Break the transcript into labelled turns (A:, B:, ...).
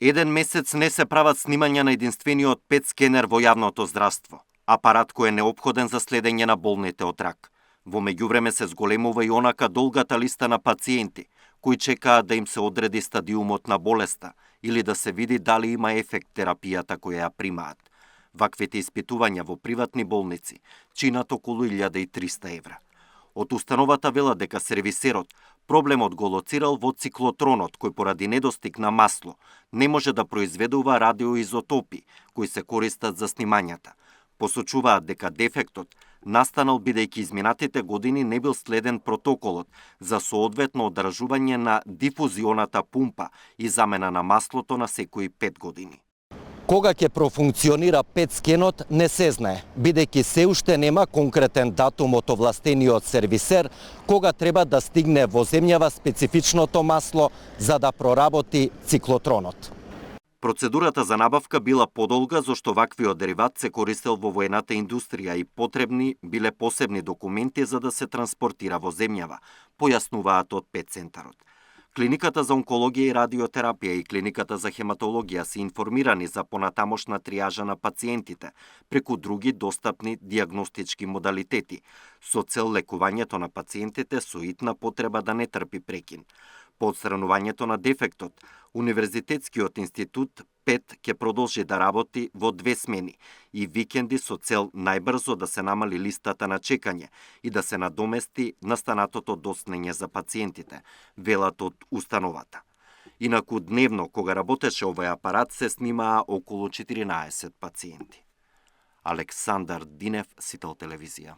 A: Еден месец не се прават снимања на единствениот ПЕТ скенер во јавното здравство, апарат кој е неопходен за следење на болните од рак. Во меѓувреме се зголемува и онака долгата листа на пациенти кои чекаат да им се одреди стадиумот на болеста или да се види дали има ефект терапијата која ја примаат. Ваквите испитувања во приватни болници чинат околу 1300 евра. Од установата велат дека сервисерот проблемот го лоцирал во циклотронот, кој поради недостиг на масло не може да произведува радиоизотопи кои се користат за снимањата. Посочуваат дека дефектот настанал бидејќи изминатите години не бил следен протоколот за соодветно одржување на дифузионата пумпа и замена на маслото на секои 5 години.
B: Кога ќе профункционира ПЕТ скенот не се знае, бидејќи се уште нема конкретен датум од овластениот сервисер кога треба да стигне во земјава специфичното масло за да проработи циклотронот.
A: Процедурата за набавка била подолга зашто ваквиот дериват се користел во воената индустрија и потребни биле посебни документи за да се транспортира во земјава, појаснуваат од ПЕТ центарот. Клиниката за онкологија и радиотерапија и Клиниката за хематологија се информирани за понатамошна триажа на пациентите преку други достапни дијагностички модалитети, со цел лекувањето на пациентите со итна потреба да не трпи прекин. По отстранувањето на дефектот, Универзитетскиот институт ПЕТ ќе продолжи да работи во 2 смени и викенди со цел најбрзо да се намали листата на чекање и да се надомести настанатото доснење за пациентите, велат од установата. Инаку дневно, кога работеше овој апарат, се снимаа околу 14 пациенти. Александар Динев, Сител телевизија.